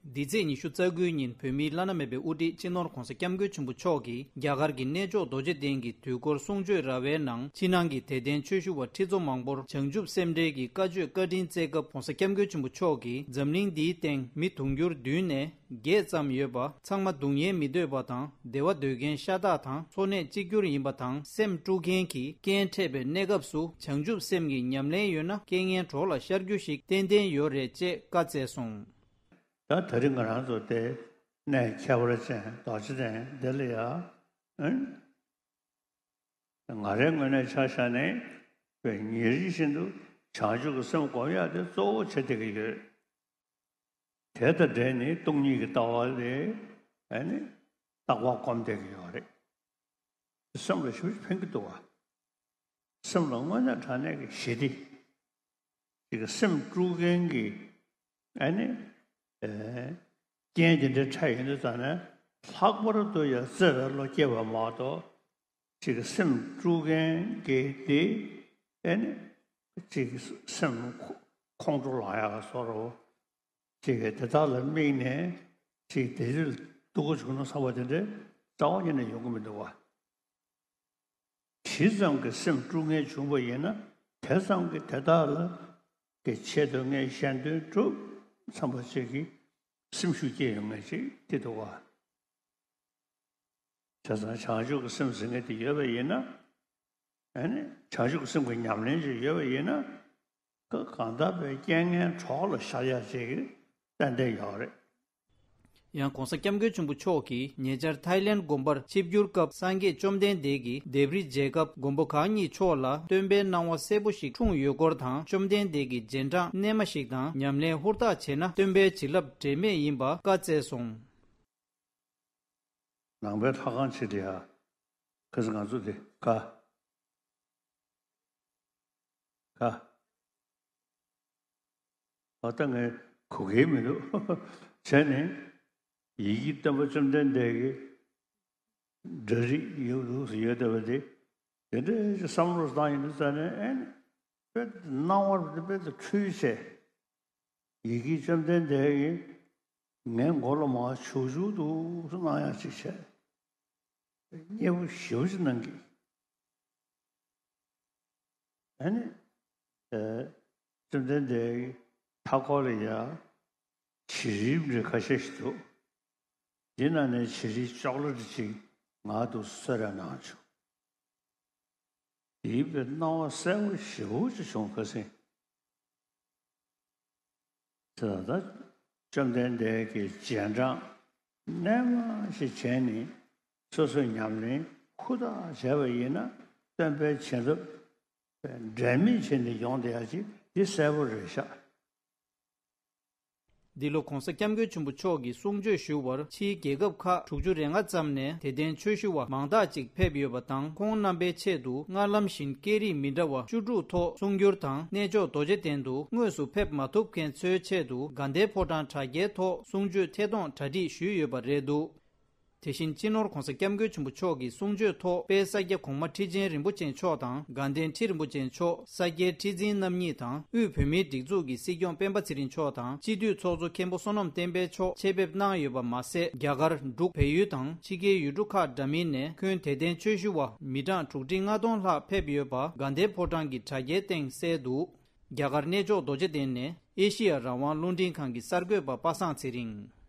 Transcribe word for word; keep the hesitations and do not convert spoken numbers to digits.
འདི་ཚེས་ཉི་ཤུ་རྩ་དགུའི་ཉིན་བོད་མིའི་བླ་ན་མེད་པའི་དབུ་ཁྲིད་སྤྱི་ནོར་༧གོང་ས་༧སྐྱབས་མགོན་ཆེན་པོ་མཆོག་གིས་རྒྱ་གར་གྱི་གནས་མཆོག་རྡོ་རྗེ་གདན་གྱི་དུས་འཁོར་གསུང་ཆོས་ར་བའི་ནང་ཕྱི་ནང་གི་དད་ལྡན་ཆོས་ཞུ་བ་ཁྲི་ཚོ་མང་པོར་བྱང་ཆུབ་སེམས་འགྲེལ་གྱི་བཀའ་ཆོས་བཀའ་དྲིན་སྩལ་སྐབས་༧གོང་ས་༧སྐྱབས་མགོན་ཆེན་པོ་མཆོག་གིས་འཛམ་གླིང་འདིའི་སྟེང་མི་དུང་ཕྱུར་བདུན་ནས་བརྒྱད་ཙམ་ཡོད་པ་ཚང་མ་སྡུག་བསྔལ་མི་འདོད་པ་དང་བདེ་བ་འདོད་མཁན་ཤ་སྟག་དང་འཚོ་གནས་གཅིག་གྱུར་ཡིན་པ་དང་སེམས་དཀྲུག་མཁན་གྱི་རྐྱེན་འཕྲད་པའི་གནས་སྐབས་སུ་བྱང་ཆུབ་སེམས་ཀྱི་ཉམས་ལེན་ཡོད་ན་རྐྱེན་ངན་གྲོགས་ལ་ཤར་རྒྱུ་ཞིག་ཏན་ཏན་ཡོད་རེད་ཅེས་བཀའ་སྩལ་སོང་། ད་དེ་རིང་ང་རང་ཚོ་དེ་གནས་ཁྱད་པར་ཅན་རྡོ་རྗེ་གདན་འདི་ལ་ཡ། ཨན། ང་རའི་ངོས་ནས་ཆ་བཞག་ནས་ཉིན་རེ་བཞིན་དུ་བྱང་ཆུབ་ཀྱི་སེམས་སྒོམ་ཡག་དེ་གཙོ་བོ་བྱེད་བསྡད་ཀྱི་ཡོད། དེ་དང་འབྲེལ་ནས་སྟོང་ཉིད་ཀྱི་ལྟ་བ་ལས་ཨ་ནི་རྟག་པར་སྒོམ་བསྡད་ཀྱི་ཡོད་རེད། སེམས་ལ་ཞེ་པོ་ཕན་གྱི་འདུག་བ། སེམས་ལ་དངོས་གནས་དྲང་གནས་ཀྱི་ཞི་བདེ། ཅིག་གི་སེམས་དཀྲུག་མཁན་གྱི་ཨ་ནི་ཨེ་རྐྱེན་དེ་འདྲ་འཕྲད་ཡོང་དུས་ཙང་ནས་ལྷག་པར་དུ་ཡང་བརྩེ་བའི་བློ་སྐྱེ་བ་མ་གཏོགས་ཅིག་གི་སེམས་དཀྲུག་མཁན་གྱི་དེ་ཨ་ནི་ཅིག་གི་སེམས་ཁོང་ཁྲོ་ལངས་ཡག་བཟོ་འདྲ་བོ། ཅིག་གིས་དེ་དག་ལ་དམིགས་ནས་ཅིག་དེ་རིགས་སྡུག་གོ་བྱུང་ན་བསམ་པ་དེ་འདྲའི་རྩ་བ་ཉིད་ནས་ཡོང་གི་མི་འདུག་བ། ཇི་ཙམ་གྱིས་སེམས་དཀྲུག་མཁན་བྱུང་བ་ཡིན་ན་དེ་ཙམ་གྱིས་དེ་དག་ལ་གི་ཆེད་དུ་ངས་གཞན་དོན་སྒྲུབ་བསམ་པ་ཅིག་གིས་སེམས་ཤུགས་སྐྱེ་ཡོང་མཁན་ཅིག་དེ་འདུག་བ། བྱས་ཙང་བྱང་ཆུབ་ཀྱི་སེམས་ཟེར་མཁན་དེ་ཡོད་པ་ཡིན་ན། ཨ་ནི་བྱང་ཆུབ་ཀྱི་སེམས་ཀྱི་ཉམས་ལེན་ཅིག་ཡོད་པ་ཡིན་ན། ཀ་གང་ལྟར་པའི་རྐྱེན་ངན་གྲོགས་ལ་ཤར་ཡག་ཅིག་ཏན་ཏན་ཡོད་རེད། ཡང་༧གོང་ས་༧སྐྱབས་མགོན་ཆེན་པོ་མཆོག་གིས་ཉེ་ཆར་ཐའི་ལེན་དགོན་པར་ཆིབས་བསྒྱུར་སྐབས་སངས་རྒྱས་བཅོམ་ལྡན་འདས་ཀྱིས་ལྡེབས་རིས་མཇལ་སྐབས་མགོན་པོ་གང་ཉིད་མཆོག་ལ་སྟོན་པའི་སྣང་བ་གསལ་པོ་ཞིག་འཁྲུངས་ཡོད་སྐོར་དང་བཅོམ་ལྡན་འདས་ཀྱི་རྗེས་འབྲང་རྣལ་མ་ཞིག་དང་ཉམས་ལེན་ཧུར་ཐག་བྱས་ན་སྟོན་པའི་བྱིན་རླབས་འབྲལ་མེད་ཡིན་པ་བཀའ་སྩལ་སོང་། ནང་པའི་ལྷ་ཁང་ཆེ་དེ་ཡ། ཁ་སང་ང་ཚོ་དེ་ཁ། ཁ། ཨ་ད་ངས་གོ་གི་མི་འདུག་བྱས་ནས་ཡི་གེ་སྟོན་པ་བཅོམ་ལྡན་འདས་ཀྱི་འདྲ་རིས་ཡོད་འདུག་ཟེར་ཡོད་བསྡད་པ་དེ་དེ་འདྲའི་བསམ་བློ་བཏང་ཡིན་དུས་ཙང་ནས་ཨེ་ནི་དཔེ་སྣང་བར་དཔེ་དུ་འཁྲུལ་བྱས། ཡི་གེ་བཅོམ་ལྡན་འདས་ཀྱིས་ངའི་མགོ་ལ་མར་བྱུག་བྱུག་འདུག་གནང་ཡག་ཅིག་བྱས། མཉེས་པོ་ཞེ་པོ་ཅིག་གནང་གི། ཨ་ནི། ཨེ། བཅོམ་ལྡན་འདས་ཀྱི་མཐའ་འཁོར་ལ་ཡ། བྱི་རིལ་འདྲ་ཁ་ཤས་ཤིག་འདུག་འདི་ནང་ནས་བྱི་རིལ་ཅོག་ལེ་ཊི་ཅིག་ང་འདུག་གསོལ་རས་གནང་བྱུང་། དེའི་དཔེ་སྣང་བ་གསལ་པོ་ཞེ་པོ་ཅིག་བྱུང་ཁ་སང་། དེ་ལ་ད་བཅོམ་ལྡན་འདས་ཀྱི་རྗེས་འབྲང་རྣལ་མ་ཞིག་བྱས་ནས་སོ་སོའི་ཉམས་ལེན་ཧུར་ཐག་བྱས་པ་ཡིན་ན་སྟོན་པའི་བྱིན་རླབས་འབྲལ་མེད་བྱས་ནས་ཡོང་བསྡད་ཡག་ཅིག་འདི་གསལ་པོ་རེད་ཤག་འདི་ལོ་༧གོང་ས་༧སྐྱབས་མགོན་ཆེན་པོ་མཆོག་གིས་གསུང་ཆོས་ཞུ་བར་ཕྱིའི་རྒྱལ་ཁབ་ཁག་དྲུག་ཅུ་རེ་ལྔ་ཙམ་ནས་དད་ལྡན་ཆོས་ཞུ་བ་མང་དག་ཅིག་ཕེབས་ཡོད་པ་དང་ཁོང་རྣམ་པའི་ཆེད་དུ་སྔར་ལམ་བཞིན་སྐད་རིགས་མི་འདྲ་བ་བཅུ་དྲུག་ཐོག་གསུང་སྒྱུར་དང་གནས་མཆོག་རྡོ་རྗེ་གདན་དུ་དངོས་སུ་ཕེབས་མ་ཐུབ་མཁན་ཚོའི་ཆེད་དུ་དགའ་ལྡན་ཕོ་བྲང་གྲ་རྒྱས་ཐོག་གསུང་ཆོས་ཐད་གཏོང་གྲ་སྒྲིག་ཞུས་ཡོད་པ་རེད་འདུག་དེ་བཞིན་སྤྱི་ནོར་༧གོང་ས་༧སྐྱབས་མགོན་ཆེན་པོ་མཆོག་གི་གསུང་ཆོས་ཐོག་དཔལ་ས་སྐྱ་གོང་མ་ཁྲི་ཆེན་རིན་པོ་ཆེ་མཆོག་དང་དགའ་ལྡན་ཁྲི་རིན་པོ་ཆེ་མཆོག་ས་སྐྱའི་ཁྲི་འཛིན་རྣམ་གཉིས་དང་དབུས་བོད་མིའི་སྒྲིག་འཛུགས་ཀྱི་སྲིད་སྐྱོང་སྤེན་པ་ཚེ་རིང་མཆོག་དང་སྤྱི་འཐུས་ཚོགས་གཙོ་མཁན་པོ་བསོད་ནམས་བསྟན་འཕེལ་མཆོག་ཆེད་ཕེབས་གནང་ཡོད་པ་མ་ཟད། རྒྱ་གར་འབྲུག་བལ་ཡུལ་དང་ཕྱི་རྒྱལ་ཡུལ་གྲུ་ཁག་འདྲ་མིན་ནས་ཁྱོན་དད་ལྡན་ཆོས་ཞུ་བ་མི་གྲངས་དྲུག་ཁྲི་ལྔ་སྟོང་ལྷག་ཕེབས་ཡོད་པ་དགའ་ལྡན་ཕོ་བྲང་གི་དྲ་རྒྱའི་སྟེང་གསལ་འདུག་རྒྱ་གར་གནས་མཆོག་རྡོ་རྗེ་གདན་ནས་ཨེ་ཤི་ཡ་རང་དབང་རླུང་འཕྲིན་ཁང་གི་གསར་འགོད་པ་པ་སངས་ཚེ་རིང་།